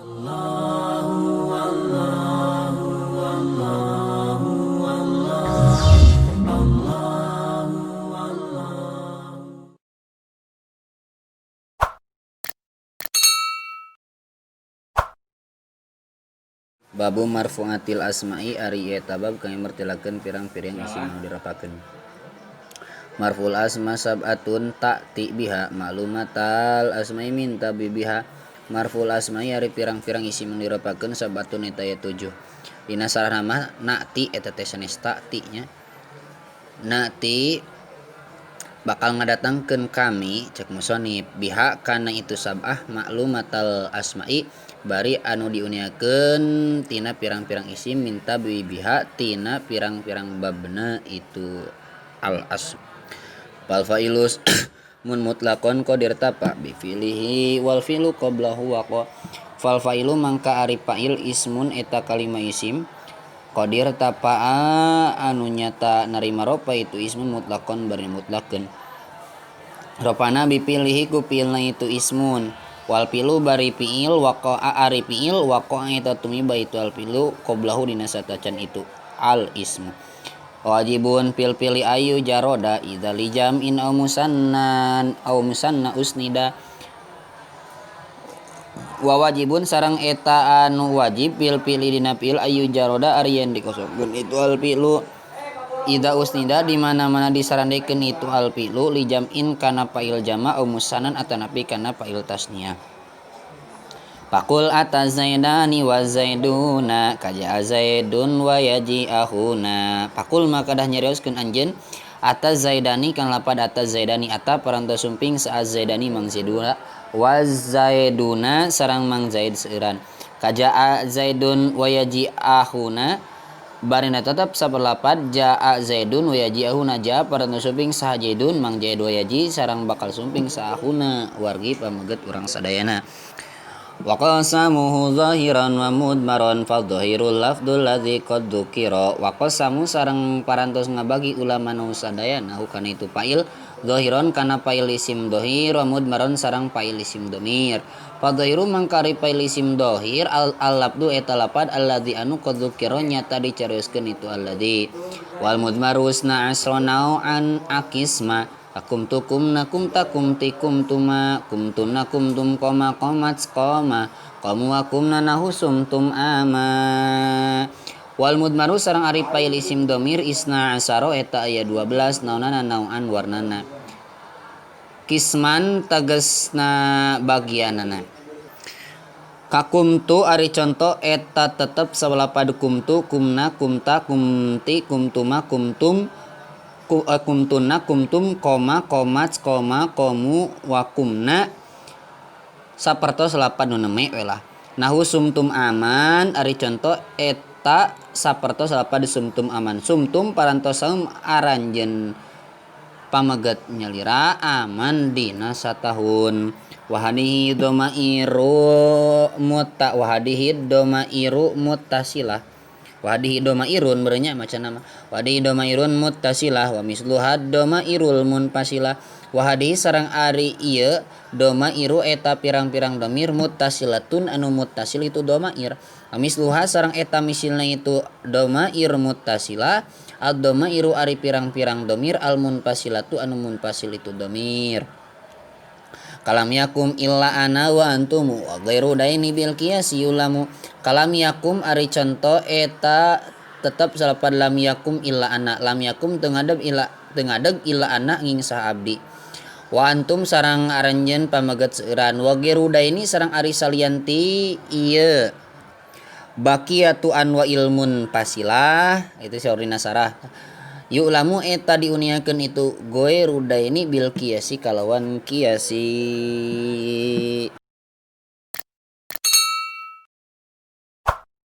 Babu marfu'atil asma'i ari ieu eta bab kangge mertelakeun pirang-pirang isim anu dirapakeun. Marfu'ul asma sab'atun ta'ti biha ma'lumatal asma'i min tabibiha. Marfu'ul asma'i ari pirang-pirang isim anu dirapakeun sab'atun eta aya 7. Dina sarahna mah na'ti eta teh sanes ta'ti nya. Na'ti bakal ngadatangkeun kami cek musonib biha kana itu sab'ah ma'lumatal asma'i bari anu diuniakeun tina pirang-pirang isim minta biha tina pirang-pirang babna itu al asm. Fal fa'ilus mun mutlaqon qadir tapa bi fi'lihi wal fi'lu qablahu waqa. Fal fa'ilu mangka ari fa'il ismun eta kalima isim qadir tapa anu nyata narima ropa itu ismun mutlaqon bari mutlakeun. Ropana bi fi'lihi ku fi'ilna itu ismun. Wal fi'lu bari fi'il waqa'a ari fi'il waqa'a eta tumiba itu al fi'lu qablahu dina satacan itu al ismu. Wajibun fil fi'li ayu jaroda idza li jam'in aw musannan aw musanna usnida. Wa wajibun sareng eta anu wajib fil fi'li dina fi'il ayu jaroda ari yen dikosongkeun itu al fi'lu idza usnida di mana-mana disarandekeun itu al fi'lu li jam'in kana fa'il jama aw musannan atanapi kana fa'il tasniyah. Faqul ata zaidani wa zaiduna kaja zaidun wa yaji ahuna. Faqul maka dah nyarioskeun anjeun ata zaidani kang lapad ata zaidani ata parantos sumping saat zaidani mang zaiduna wa zaiduna sareng mang zaid seueuran. Kaja zaidun wa yaji ahuna barina tetep saperlapat jaa zaidun wa yaji ahuna jaa parantos sumping saha zaidun mang zaid wa yaji sareng bakal sumping saha ahuna wargi pameget urang sadayana. Wa qasamuhu zahiran wa mudmaran fadh-dhahirul lafdzul ladzi qad dzukira. Wa qasamu sareng parantos ngabagi ulama nu sadayana hukana itu fa'il zahiran kana fa'il isim dhahir wa mudmaran sareng fa'il isim dhamir. Fadh-dhahiru mangka ari fa'il isim dhahir al lafdzu eta lapad alladzi anu qad dzukira nyata dicarioskeun itu alladzi. Wal mudmaru usna asra nau'an akisma akum tukum nakum takum tikum tuma kum tunakum tum koma komat koma kamu akum nanahusum tum ama. Wal mudmaru sareng ari fa'il isim dhamir isna asaro eta aya 12 naonana nauan warnana kisman tegesna bagianana. Kakumtu ari conto eta tetep sawalapad kumtu kumna kumta kumti kumtuma kumtum kumtuna kumtum koma komat koma komu wakumna sapertos lapan nu neme we lah. Nahu sumtum aman ari conto eta sapertos lapan sumtum aman. Sumtum parantos saum aranjeun pameget nyalira aman dina satahun. Wahadihi domairu mutta wahadihi domairu muttasilah. Wahadihi domairun berenya maca nama. Wahadihi domairun muttasilah wa misluha domairul munfasilah. Wahadihi sareng ari ieu domairu eta pirang-pirang domir muttasilatun anu muttasil itu domair. Wa misluha sareng eta misilna itu domair muttasilah ad domairu ari pirang-pirang domir al munfasilatu anu munfasil itu domir. Kalam yakum illa ana wa antum wa ghairu daini bil qiyasi yulamu. Kalam yakum ari conto eta tetep salapan lam yakum illa ana. Lam yakum teu ngadeg illa teu ngadeg illa ana ngingsah abdi. Wa antum sareng aranjeun pameget seueuran wa ghairu daini sareng ari salianti ieu. Baqiyatu anwa ilmun fasilah itu saur dina sarah. Yu'lamu eta diuniakeun itu ghairu daini bil qiyasi kalawan qiyasi.